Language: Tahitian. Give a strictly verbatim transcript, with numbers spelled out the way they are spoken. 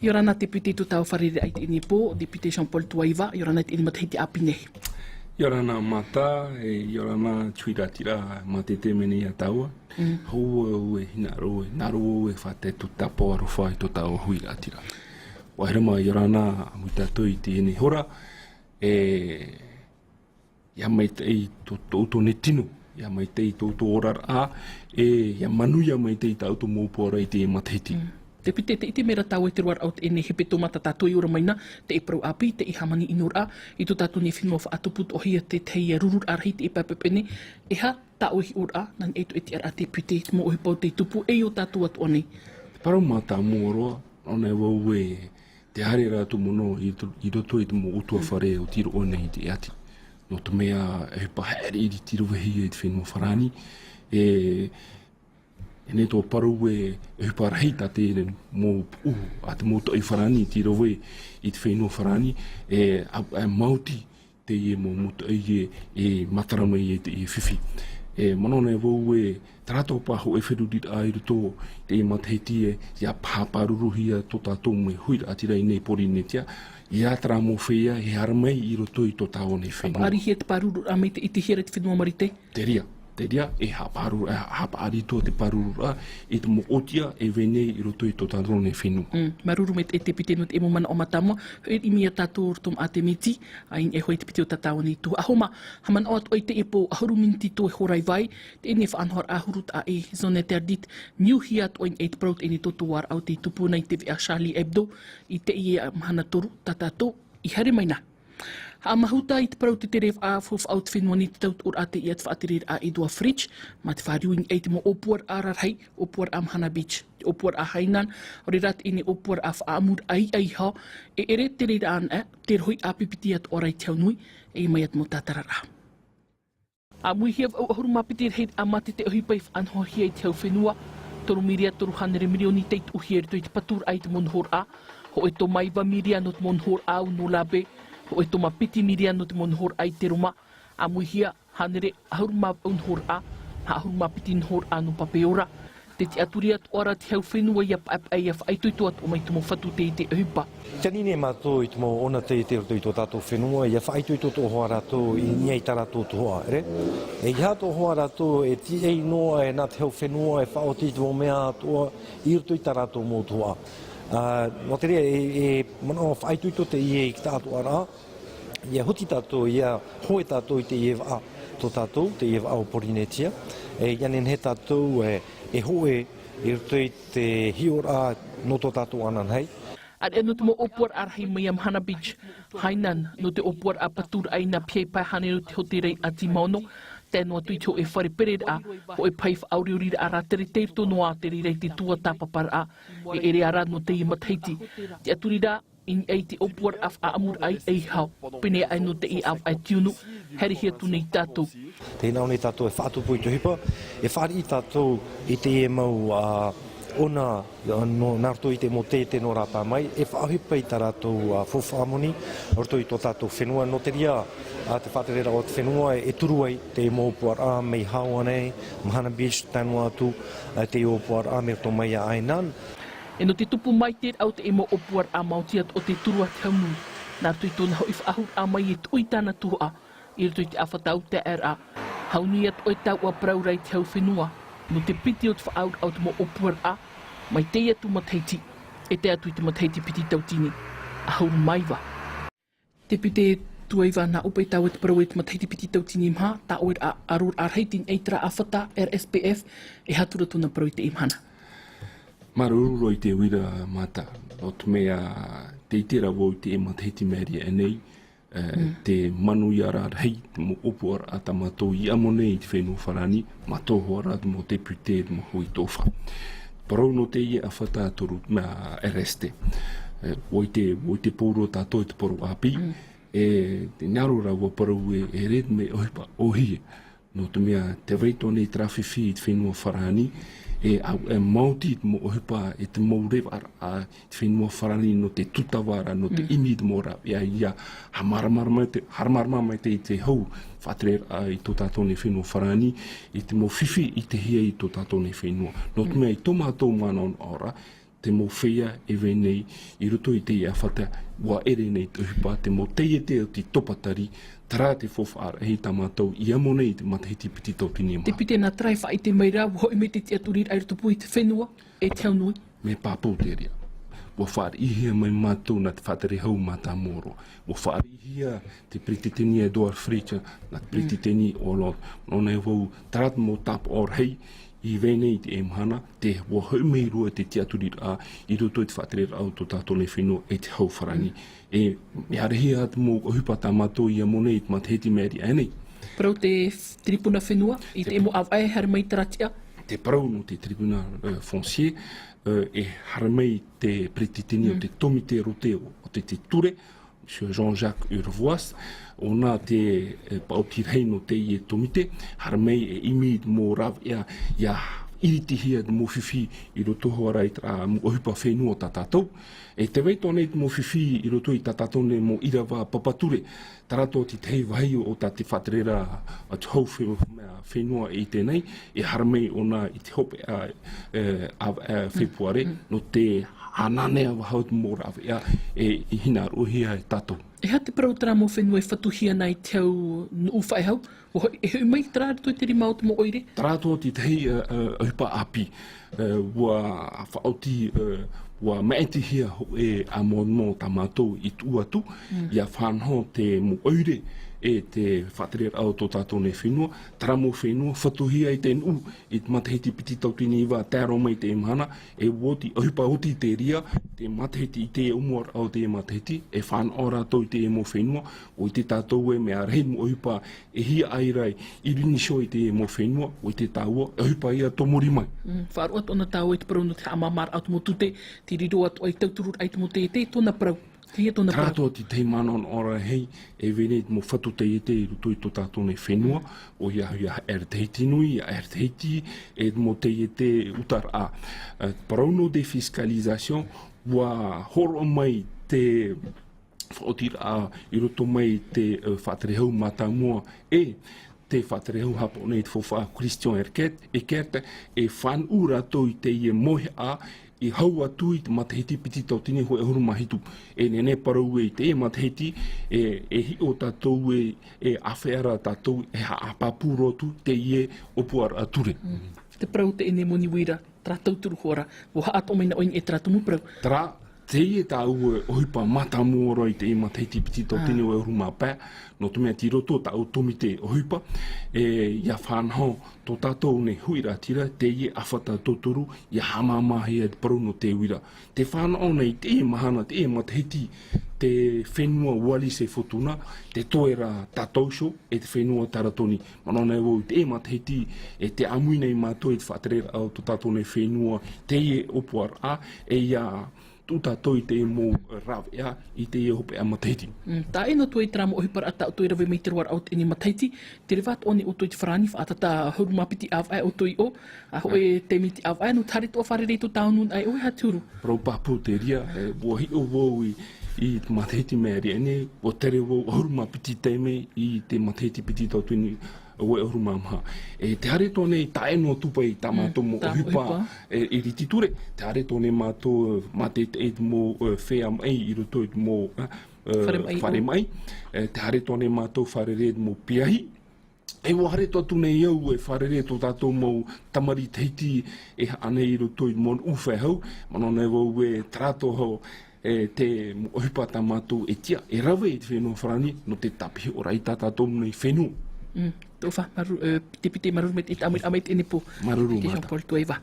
ʻIa ora na te piti i tō tāua fārereiraʻa i teie nei pō, te piti Jean-Paul Tuaiva, ʻia ora na i teie nei matahiti ʻāpī nei. ʻIa ora na Mata, e, ʻia ora na te huiraʻatira mātete mai nei iā tāua. Mm. Hou au e hinaʻaro, e hinaʻaro au e faʻatae tō tāpaʻo aroha i tō tāua huiraʻatira. ʻUa haere mai, ʻia ora na mai tātou i teie nei hora, e, ʻia maitaʻi tō, tō ʻoutou nei tino, ʻia maitaʻi tō ʻoutou oraraʻa, e, ʻia manuia maitaʻi tā ʻoutou mau ʻōpuaraʻa i teie matahiti. Mm. Te piti, tē ʻite mai ra tāua e te roaraʻa o teie nei hepetoma tā tātou i ora mai na, teie parau ʻāpī, teie hāmani ʻinoraʻa, i tō tātou nei fenua faʻatupu atoʻa hia te tahi rururaʻa rahi teie pae pāpū nei, e aha tā ʻoe hiʻoraʻa, nā niʻa i tō ʻoe tiʻaraʻa te piti, te mau ʻohipa o tei tupu, e i ō tātou atoʻa nei. Te parau mātāmua roa, ʻo nei vau e, tē haere ra atu mono i to-, i roto i te mau ʻutuāfare o tei roʻo nei i te ʻati. Nō te mea, e ʻohipa haere i te ravehia i te fenua Farāni, e, e nei tō parau e, e ʻohipa rahi tā te mau puʻu, a te mau taʻi Farāni, tei rave i te fenua Farāni, e, a, e maoti, teie mau mūtoʻi e, e matara mai e teie fifi. E, manaʻo nei vau e, terā tō pāhoʻi feruriraʻa i roto i teie matahiti e, ʻia pāpāruruhia tō tātou mau huiraʻatira i nei Pōrīnetia, ʻia terā mau feiā e haere mai i roto i tō tāua nei fenua. Haʻapaʻarihia te pārururaʻa mai te, i te hiera i te fenua Marite? Te reira, te reira, e haʻapaʻaru-, e haʻapaʻari atoʻa te pārururaʻa, i te mau ʻōtia e vai nei i roto i tō tātou nei fenua. Mm, māuruuru maitaʻi te piti nō te mau manaʻo mātāmua, e ʻimi ia tātou roto maʻa te miti, ʻa ʻinaha hoʻi te piti o tā tāua nei tuhaʻa. ʻAhoma, haʻamanaʻo atu ʻoe i teie pō, ʻahuru miniti tō e hora i vai, teie nei faʻanahoraʻa huru taʻa ʻē, zone interdite, niuhia atu ʻoe i te parau teie nei tō tō ʻōpuaraʻa o tei tupu nei te veʻa Charlie Hebdo, i teie mahana toru, tā tātou, i haere mai na. Haʻamāhuta i te parau te tere faʻa-, faufaʻa o te fenua nei te tautuʻaraʻa teie a te faʻatereraʻa Edouard Fritch, mā te fāriu i niʻa i te mau ʻōpuaraʻa rarahi, ʻōpuaraʻa Mahana Beach, te ʻōpuaraʻa Hainan, ʻaore rā teie nei ʻōpuaraʻa faʻaʻamuraʻa i ʻaihaʻa, e ʻere te reira anaʻe, te rohi ʻāpī piti atoʻa ra i te hau nui, e mai ia te mau tātararaʻa. ʻAmuihia vau ʻahuru mā piti rahiraʻa mātete ʻohipa i faʻanahohia i te hau fenua, toru mīria toru hānere mirioni tei tuʻuhia i roto i te paturaʻa i te mau nohoraʻa, hōʻē toma iva mīria nō te mau nohoraʻa au nō Labe, hōʻē toma piti mīria nō te mau nohoraʻa i Teroma, ʻamuihia, hānere ʻahuru mā vaʻu nohoraʻa, ʻahuru mā piti nohoraʻa nō Papeora. Te tiʻaturi atoʻa ra te hau fenua ʻia paʻepaʻe, ʻia faʻaitoito atoʻa mai te mau fatu teie ʻohipa. Tē ani nei mātou i te mau ʻona teitei i roto i tō tātou fenua, ʻia faʻaitoito atoʻa hoʻi rātou i niʻa i tā rātou tuhaʻa, ʻere? E ʻeiaha atoʻa hoʻi rātou e tīaʻi noa e nā te hau fenua e faʻaoti i te mau mea atoʻa i roto i tā rātou mau tuhaʻa. Ā, nō te reira, e, e manaʻo faʻaitoito teie i te taʻatoʻaraʻa, ʻia huti tātou, ʻia hōʻē tātou i teie vaʻa, tō tātou, teie vaʻa o Pōrīnetia, e ʻia nehenehe tātou, e, e hōʻē i roto i te hiʻoraʻa nō tō tātou ananahi. ʻAreʻa nō te mau ʻōpuaraʻa rahi mai ia Mahana Beach, Hainan, nō te ʻōpuaraʻa paturaʻa i nā piha pae hānere o te hōtēra i Atimaono, tae noa atu i te hōʻē fare pereraʻa, hōʻē pahi faʻaʻoriʻoriraʻa rātere tei roto noa atu i reira i te tuatāpaparaʻa, e ʻere ā rā nō teie matahiti. Tiʻaturi rā, i niʻa i te ʻōpuaraʻa faʻaʻamuraʻa i ʻaihaʻa, pēnei aʻe nō teie ʻāvaʻe tiunu, haerehia atu nei tātou. Tē hinaʻaro nei tātou e faʻatupu i te ʻohipa, e fāriʻi tātou i teie mau, ā, ʻona, ā, nō, nā roto i te mau tētē nō rāpae mai, e faʻaʻohipa i tā rātou, ā, faufaʻa moni, nā roto i tō tātou fenua, nō te reira, ā, te faʻatereraʻa o te fenua, e turu ai te mau ʻōpuaraʻa mai Haʻaoa nei, Mahana Beach, tae noa atu, ā, te ʻōpuaraʻa mai roto mai ia Hainan. E nō te tupu maitaʻi o te mau ʻōpuaraʻa maoti atoʻa te turu a te hau nui. Nā roto i tōna hoʻi faʻahuraʻa mai e tuʻu i tāna tuhaʻa, i roto i te ʻāfata autaeaʻeraʻa. Hau nui atoʻa e taua parau ra i te hau fenua, nō te piti o te faʻaauraʻa o te mau ʻōpuaraʻa, mai teie atu matahiti, e tae atu i te matahiti piti tauatini ʻahuru mā iva. Te piti Tuaiva, nā ʻoe paʻi tāua te parau i te matahiti piti tauatini maha, tā ʻoe ra-, aroraʻa rahi i niʻa i terā ʻāfata, R S P F, e aha atu ra tōna parau i teie mahana? Māuruuru i te uira Mata, nō te mea tē ʻite ra vau i teie matahiti Mary aʻe nei, e, te manuiaraʻa rahi, te mau ʻōpuaraʻa tā mātou i amo nei i te fenua Farāni, mātou hoʻi ra te mau tēpute, te mau huaʻai tōfā. Parau nō teie ʻāfata toru, mā, R S T. E, ʻua ʻite, ʻua ʻite pauroa tātou i te parau ʻāpī, e, tē hinaʻaro ra vau parau e, e ʻere te mea ʻohipa ʻōhie. Nō te mea, tē vai atoʻa nei terā fifi i te fenua Farāni, e, ʻa, e maoti te mau ʻohipa, e te mau revaraʻa, te fenua Farāni nō te tūtava ra, nō te ʻimi i te mau rāveʻa ʻia haʻamāramarama te, haʻamāramarama mai te, te hau faʻatereraʻa i tō tātou nei fenua Farāni, i te mau fifi i ʻitehia i tō tātou nei fenua. Nō te mea i tō mātou manaʻo ra, te mau feiā e vai nei i roto i teie ʻāfata, ʻua ʻere nei te ʻohipa, te mau taiete o te topatari, terā te faufaʻa rahi tā mātou i amo nei i te matahiti piti tauatini e maha. Te piti nā terā e faʻaʻite mai ra, ʻua hoʻi mai te tiʻaturiraʻa i rotopū i te fenua, e te hau nui. Mea pāpū te reira. ʻUa fāriʻihia mai mātou nā te faʻatere hau mātāmua roa. ʻUa fāriʻihia te peretiteni Edouard Fritch, nā te peretiteni Hollande. Nō reira vau, terā te mau tāpaʻo rahi, i vai nei i teie mahana, te ʻua hoʻi mai roa te tiʻaturiraʻa, i roto i te faʻatereraʻa o tō tātou nei fenua e te hau farāni. E, mea rahi ā te mau ʻohipa tā mātou i amo nei i te matahiti mea riʻi aʻe nei. Parau te tiripuna fenua, i te mau ʻāvaʻe haere mai terā tiʻa. Te parau nō te tribunal, eh, foncier, eh, e haere mai te peretiteni o te tomite rote o te, te ture, Monsieur Jean-Jacques Urvoas, ʻōna te, eh, paʻoti rahi nō teie tomite, haere mai e ʻimi i te mau rāveʻa, ʻia iritihia te mau fifi i roto hoʻi ra i terā mau ʻohipa fenua tā tātou. E tē vai atoʻa nei te mau fifi i roto i tā tātou nei mau ʻīrava papa ture, terā atoʻa te tahi vāhi o tā te faʻatereraʻa a te hau fe-, fenua i teie nei, e haere mai ʻōna i te hopeʻa, eh, a, eh, fepuare, nō te hānanea vau te mau rāveʻa e, e hinaʻarohia e tātou. E aha te parau terā mau fenua e fatuhia nei i te hau nuʻu faʻehau? ʻUa hoʻi, e hoʻi mai terā i roto i te rima o te mau ʻoire? Terā atoʻa te tahi, eh, eh, ʻohipa ʻāpī. Eh, ʻua faʻaoti, eh, ʻua maʻitihia hōʻē amendement tā mātou i tuʻu atu, ʻia faʻanaho te mau ʻoire e te faʻatereraʻa o tō tātou nei fenua, terā mau fenua fatuhia i te nuʻu, i te matahiti piti tauatini e iva, tae roa mai i teie mahana, e ʻua oti, ʻohipa oti te reira, te matahiti i te ʻōmuaraʻa o te matahiti, e fānaʻo rātou i te mau fenua, ʻua ʻite tātou ē mea rahi mau ʻohipa e hiaʻai ra i Reunion i te mau fenua, ʻua ʻite tāua, e ʻohipa ia tō muri mai. Mm, faʻaroʻo atoʻa na tāua i te parau nō te haʻamāmāraʻa o te mau tute, te riro atoʻa i tautururaʻa i te mau taiete, tōna parau. Terā atoʻa te tahi manaʻo rahi, e vai nei te mau fatu taiete i roto i tō tātou nei fenua, ʻoia hoʻi, ʻoia, e Tahiti Nui, e Tahiti, e te mau taiete ʻutaraʻa. Eh, parau nō te défiscalisation, ʻua hōroʻa mai te faʻaotiraʻa i roto mai te, eh, faʻatere hau mātāmua e te faʻatere hau haʻapaʻo nei te faufaʻa Christian Eckert, Eckert, e fānuʻu rātou i teie mauhaʻa, i hau atu i te matahiti piti tauatini hōʻē ʻahuru mā hitu. E nehenehe parau ē i teie matahiti, e, e hiʻo tātou e, e āfaʻi ra tātou e haʻapāpū roa atu teie ʻōpuaraʻa ture. Mm. Te parau teie nei Moni Uira, terā tauturu hoʻi ra, ʻua haʻatoʻa mai na ʻoe i terā tumu parau. Terā, teie tāua ʻohipa mātāmua roa i teie matahiti piti tauatini hōʻē ʻahuru mā pae, nō te mea tei roto tāʻu tōmite ʻohipa, e, ʻia fānaho tō tātou nei huiraʻatira, teie ʻāfata tauturu, ʻia haʻamāmāhia te parau nō te uira. Tē fānaʻo nei i teie mahana, teie matahiti, te fenua Wallis et Futuna, te toera Tatauso, e te fenua Taratoni. Manaʻo nei vau i teie matahiti, e tē ʻāmui nei mātou i te faʻatereraʻa o tō tātou nei fenua, teie ʻōpuaraʻa, e ʻia tuʻu tātou i te mau rāveʻa, i teie hopeʻa matahiti. Mm, tae noa atu i terā mau ʻohiparaʻa tā ʻoutou i rave mai i te roaraʻa o teie matahiti, tē reva atoʻa nei ʻoutou i te farāni, faʻatata ʻahuru mā piti ʻāvaʻe ʻoutou i ʻō, ā, hōʻē temi te ʻāvaʻe, nō te haere atoʻa fārerei tō tāunu, ā, e ʻoe, e aha te huru? Parau pāpū te reira, e, ʻua hiʻo vau i, i te matahiti mea riʻi aʻe nei, ʻua tere vau ʻahuru mā piti taime i te matahiti piti tauatini hōʻē ʻahuru mā maha. E, tē haere atoʻa nei, tae noa atu paʻi tā mātou mau ʻohipa, e, iriti ture, tē haere atoʻa nei mātou, e, mā te, e, te mau, e, feiā maʻi i roto i te mau, e, e, fare maʻi, fare maʻi. E, tē haere atoʻa nei mātou fārerei i te mau piahi. E, ʻua haere atoʻa atu nei au e fārerei tō tātou mau tamariʻi Tahiti e haʻa nei i roto i te mau nuʻu faʻehau, manaʻo nei vau ē terā atoʻa e, te mau ʻohipa tā mātou e tiʻa, e rave i te fenua Farāni, nō te tāpiʻiraʻa i tā tātou nei fenua. Mm, tō fa, māuruuru, e, te piti, māuruuru maitaʻi i te ʻāmuiraʻa mai i teie nei pō. Māuruuru, Jean-Paul Tuaiva.